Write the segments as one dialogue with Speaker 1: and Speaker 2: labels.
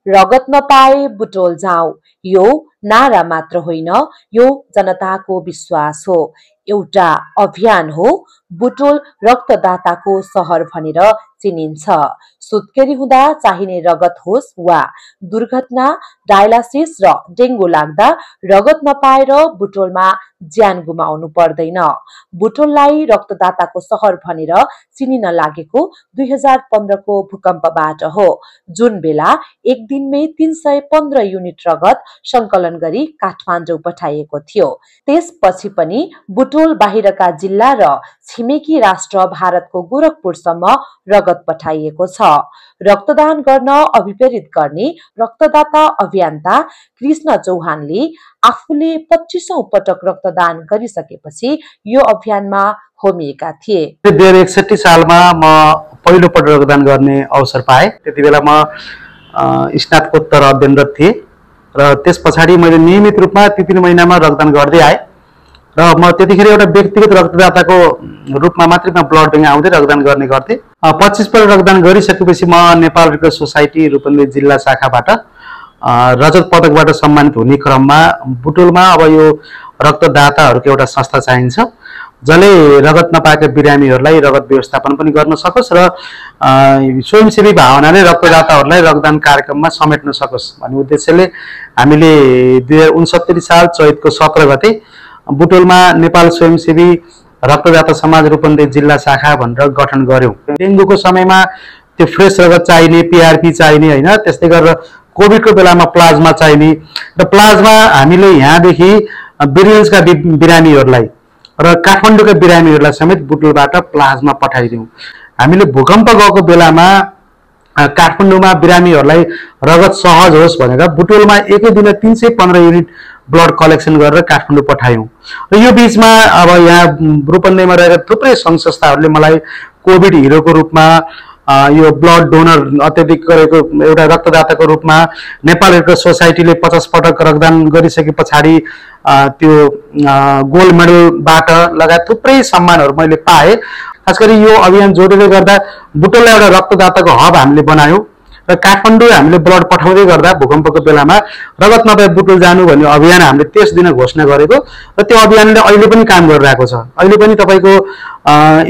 Speaker 1: रगत नपाए बुटोल जाऊ, यो नारा मात्र होइन, यो जनताको विश्वास हो। एउटा अभियान हो। बुटोल रक्तदाताको सहर भनेर चिनिन्छ। सुत्केरी हुँदा चाहिने रगत होस् वा दुर्घटना, डायलासिस र डेंगू लाग्दा रगत नपाएर बुटोलमा ज्यान गुमाउनु पर्दैन। बुटोललाई रक्तदाताको सहर भनेर चिनिन लागेको 2015 को भूकम्पबाट हो, जुन बेला एक दिनमै 315 युनिट रगत संकलन गरी काठमाडौँ पठाइएको थियो। त्यसपछि पनि बुटोल बाहिरका जिल्ला र छिमेकी राष्ट्र भारतको गोरखपुरसम्म रगत पठाइएको छ। रक्तदान गर्न अभिप्रेरित गर्ने रक्तदाता अभियन्ता कृष्ण चौहानले आफूले 25औं पटक रक्तदान गरिसकेपछि यो अभियानमा होमिएका थिए।
Speaker 2: 2061 सालमा म पहिलो पटक रक्तदान गर्ने अवसर पाएँ। त्यतिबेला म स्नातकोत्तर अध्ययनरत थिएँ र त्यसपछाडि मैले नियमित रूपमा 3 महिनामा रक्तदान गर्दै आएँ र म त्यतिखेर एउटा व्यक्तिगत रक्तदाताको रूपमा मात्रै म ब्लड ब्याङ्क आउँदै रक्तदान गर्ने गर्थेँ। 25 पल्ट रक्तदान गरिसकेपछि म Nepal red cross society Rupandehi जिल्ला शाखाबाट रजत पदकबाट सम्मानित हुने क्रममा बुटोलमा अब यो रक्तदाताहरूको एउटा संस्था चाहिन्छ जसले रगत नपाएका बिरामीहरूलाई रगत व्यवस्थापन पनि गर्न सकोस् र स्वयंसेवी भावनाले रक्तदाताहरूलाई रक्तदान कार्यक्रममा समेट्न सकोस् भन्ने उद्देश्यले हामीले 2069 साल चैतको 17 गते बुटोलमा नेपाल स्वयंसेवी रक्तदाता समाज रूपन्देही जिल्ला शाखा भनेर गठन गर्यौं। डेंगूको समयमा त्यो फ्रेश रगत चाहिने, पीआरपी चाहिने हैन, त्यस्तै गरेर कोभिडको बेलामा प्लाज्मा चाहिने र प्लाज्मा हामीले यहाँदेखि बिरगन्जका बिरामीहरूलाई र काठमाडौँका बिरामीहरूलाई समेत बुटोलबाट प्लाज्मा पठाइदियौं। हामीले भूकम्प गएको बेलामा काठमाडौँमा बिरामीहरूलाई रगत सहज होस् भनेर बुटोलमा एकै दिन 315 युनिट ब्लड कलेक्सन गरेर काठमाडौँ पठायौं। र यो बीचमा अब यहाँ रूपन्देहीमा रहेका थुप्रै संघ संस्थाहरूले मलाई कोभिड हिरोको रूपमा यो ब्लड डोनर अत्यधिक गरेको एउटा रक्तदाताको रूपमा नेपाल रेड क्रस सोसाइटीले 50 पटक रक्तदान गरिसके पछाडि त्यो गोल्ड मेडलबाट लगायत थुप्रै सम्मानहरू मैले पाएँ। खास गरी यो अभियान जोडेर गर्दा बुटोललाई एउटा रक्तदाताको हब हामीले बनायौं र काठमाडौँ हामीले ब्लड पठाउँदै गर्दा भूकम्पको बेलामा रगत नपाए बुटोल जानु भन्ने अभियान हामीले त्यस दिन घोषणा गरेको र त्यो अभियानले अहिले पनि काम गरिरहेको छ। अहिले पनि तपाईको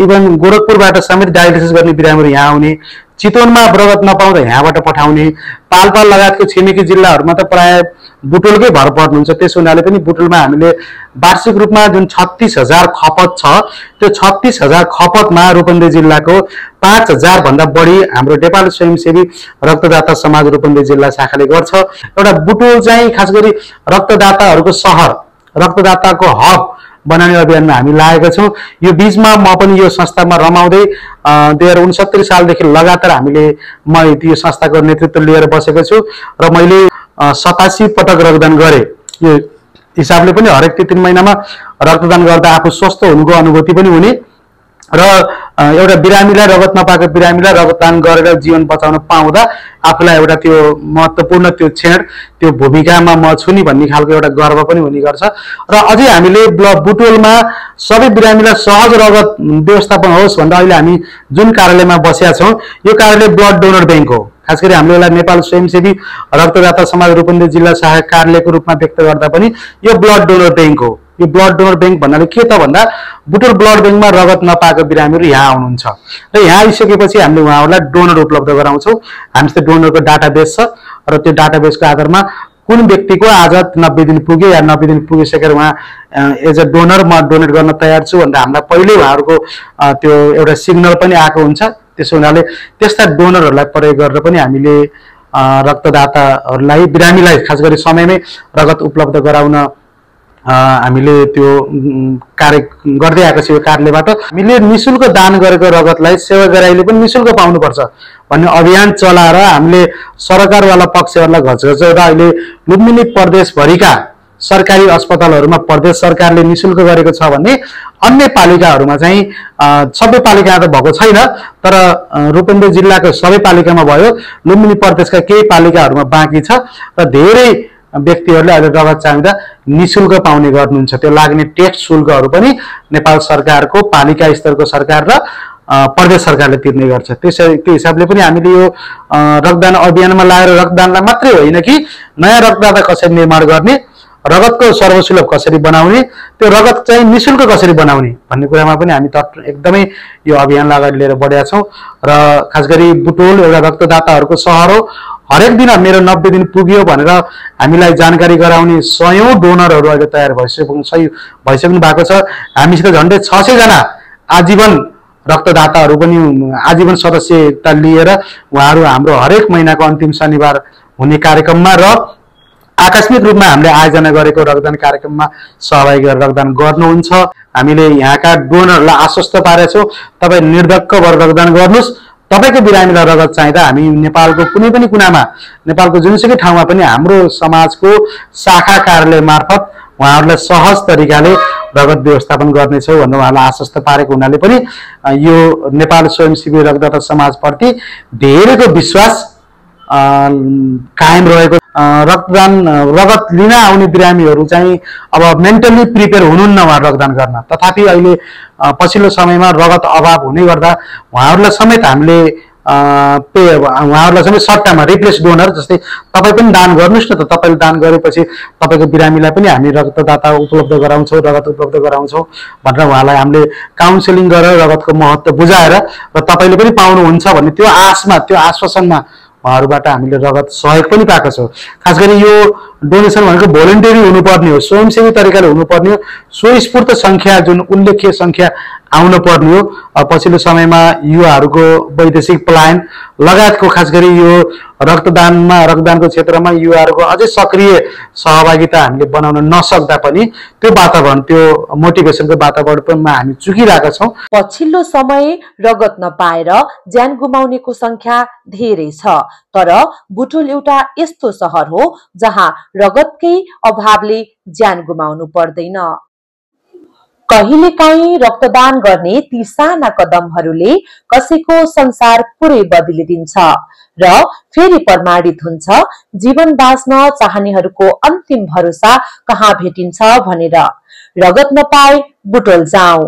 Speaker 2: इभन गोरखपुरबाट समेत डायलिसिस गर्ने बिरामीहरू यहाँ आउने, चितवनमा रगत नपाउँदा यहाँबाट पठाउने, पाल्पा लगायतको छिमेकी जिल्लाहरूमा त प्राय बुटोलकै भर पर्नुहुन्छ। त्यसो हुनाले पनि बुटोलमा हामीले वार्षिक रूपमा जुन 36,000 खपत छ त्यो 36,000 खपतमा रूपन्देही जिल्लाको 5,000 भन्दा बढी हाम्रो नेपाल स्वयंसेवी रक्तदाता समाज रूपन्देही जिल्ला शाखाले गर्छ। एउटा बुटोल चाहिँ खास गरी रक्तदाताहरूको सहर, रक्तदाताको हब बनाउने अभियानमा हामी लागेका छौं। यो बीचमा म पनि यो संस्थामा रमाउँदै 2069 सालदेखि लगातार म यो संस्थाको नेतृत्व लिएर बसेको छु र मैले 87 पटक रक्तदान गरे। यो हिसाबले पनि हरेक 3 महिनामा रक्तदान गर्दा आफू स्वस्थ हुनुको अनुभूति पनि हुने र एउटा बिरामीलाई रगत नपाएको बिरामीलाई रक्तदान गरेर जीवन बचाउन पाउँदा आफूलाई एउटा त्यो महत्त्वपूर्ण त्यो क्षण त्यो भूमिकामा म छु नि भन्ने खालको एउटा गर्व पनि हुने गर्छ। र अझै हामीले बुटोलमा सबै बिरामीलाई सहज रगत व्यवस्थापन होस् भनेर अहिले हामी जुन कार्यालयमा बसेका छौं यो कार्यालय ब्लड डोनर बैंक हो। खास गरी हामीले यसलाई नेपाल स्वयंसेवी रक्तदाता समाज रूपन्देही जिल्ला शाखा कार्यालयको रूपमा व्यक्त गर्दा पनि यो ब्लड डोनर बैंक हो। यो ब्लड डोनर बैंक भन्नाले के त भन्दा बुटोल ब्लड बैंकमा रगत नपाएको बिरामीहरू यहाँ आउनुहुन्छ र यहाँ आइसकेपछि हामीले उहाँहरूलाई डोनर उपलब्ध गराउँछौं। हामीसित डोनरको डाटाबेस छ र त्यो डाटाबेसको आधारमा कुन व्यक्तिको आज 90 दिन पुग्यो या 90 दिन पुगिसकेर उहाँ एज अ डोनर म डोनेट गर्न तयार छु भनेर हामीलाई पहिल्यै उहाँहरूको त्यो एउटा सिग्नल पनि आएको हुन्छ। त्यसो हुनाले त्यस्ता डोनरहरूलाई प्रयोग गरेर पनि हामीले रक्तदाताहरूलाई बिरामीलाई खास गरी समयमै रगत उपलब्ध गराउन हामीले त्यो कार्य गर्दै आएको छौं। कार्यालयबाट हामीले निशुल्क दान गरेको रगतलाई सेवाग्राहीले पनि निशुल्क पाउनुपर्छ भन्ने अभियान चलाएर हामीले सरकारवाला पक्षहरूलाई घचघचाउँदा अहिले लुम्बिनी प्रदेशभरिका सरकारी अस्पतालहरूमा प्रदेश सरकारले निशुल्क गरेको छ भने अन्य पालिकाहरूमा चाहिँ सबै पालिका त भएको छैन तर रूपन्देही जिल्लाको सबै पालिकामा भयो, लुम्बिनी प्रदेशका केही पालिकाहरूमा बाँकी छ र धेरै व्यक्तिहरूले अहिले रगत चाहिँदा निशुल्क पाउने गर्नुहुन्छ। त्यो लाग्ने टेस्ट शुल्कहरू पनि नेपाल सरकारको पालिका स्तरको सरकार र प्रदेश सरकारले तिर्ने गर्छ। त्यो हिसाबले पनि हामीले यो रक्तदान अभियानमा लागेर रक्तदानलाई मात्रै होइन कि नयाँ रक्तदाता कसरी निर्माण गर्ने, रगतको सर्वसुलभ कसरी बनाउने, त्यो रगत चाहिँ निःशुल्क कसरी बनाउने भन्ने कुरामा पनि हामी एकदमै यो अभियानलाई अगाडि लिएर बढेका छौँ। र खास गरी बुटोल एउटा रक्तदाताहरूको सहर हो। हरेक दिन मेरो 90 दिन पुग्यो भनेर हामीलाई जानकारी गराउने 100औं डोनरहरू अहिले तयार भइसक्नु भएको छ। हामीसित झन्डै 600 जना आजीवन रक्तदाताहरू पनि आजीवन सदस्यता लिएर उहाँहरू हाम्रो हरेक महिनाको अन्तिम शनिबार हुने कार्यक्रममा र आकस्मिक रूपमा हामीले आयोजना गरेको रक्तदान कार्यक्रममा सहभागी गरेर रक्तदान गर्नुहुन्छ। हामीले यहाँका डोनरलाई आश्वस्त पारेका छौँ, तपाईँ निर्धक्क भएर रक्तदान गर्नुहोस्। तपाईँको बिरामीलाई रगत चाहिँदा हामी नेपालको कुनै पनि कुनामा, नेपालको जुनसुकै ठाउँमा पनि हाम्रो समाजको शाखा कार्यालय मार्फत उहाँहरूलाई सहज तरिकाले रगत व्यवस्थापन गर्नेछौँ भनेर उहाँलाई आश्वस्त पारेको हुनाले पनि यो नेपाल स्वयंसेवी रक्तदाता समाजप्रति धेरैको विश्वास कायम रहेको। रगत लिन आउने बिरामीहरू चाहिँ अब मेन्टली प्रिपेयर हुनुहुन्न उहाँ रक्तदान गर्न। तथापि अहिले पछिल्लो समयमा रगत अभाव हुने गर्दा उहाँहरूलाई समेत हामीले उहाँहरूलाई समेत सट्टामा रिप्लेस डोनर जस्तै तपाईँ पनि दान गर्नुहोस् न त, तपाईँले दान गरेपछि तपाईँको बिरामीलाई पनि हामी रक्तदाता उपलब्ध गराउँछौँ, रगत उपलब्ध गराउँछौँ भनेर उहाँलाई हामीले काउन्सिलिङ गरेर रगतको महत्त्व बुझाएर र तपाईँले पनि पाउनुहुन्छ भन्ने त्यो आशमा, त्यो आश्वासनमा उहाँहरूबाट हामीले रगत सहयोग पनि पाएको छौँ। खास गरी यो डोनेसन भनेको भोलिन्टियरी हुनुपर्ने हो, स्वयंसेवी तरिकाले हुनुपर्ने हो, स्वस्फूर्त सङ्ख्या जुन उल्लेख्य सङ्ख्या आउन पर्ने हो। पछिल्लो समयमा युवाहरूको वैदेशिक पलायन लगायतको खास गरी यो रक्तदानको क्षेत्रमा युवाहरूको अझै सक्रिय सहभागिता हामीले बनाउन नसक्दा पनि त्यो वातावरण, त्यो मोटिभेसनको वातावरणमा हामी चुकिरहेका छौँ।
Speaker 1: पछिल्लो समय रगत नपाएर ज्यान गुमाउनेको संख्या धेरै छ, तर बुटोल एउटा यस्तो सहर हो जहाँ रगतकै अभावले ज्यान गुमाउनु पर्दैन। कहिलेकाहीँ रक्तदान गर्ने ती साना कदमहरूले कसैको संसार पुरै बदलिदिन्छ र फेरि प्रमाणित हुन्छ जीवन बाँच्न चाहनेहरूको अन्तिम भरोसा कहाँ भेटिन्छ भनेर। रगत नपाए बुटोल जाऊ।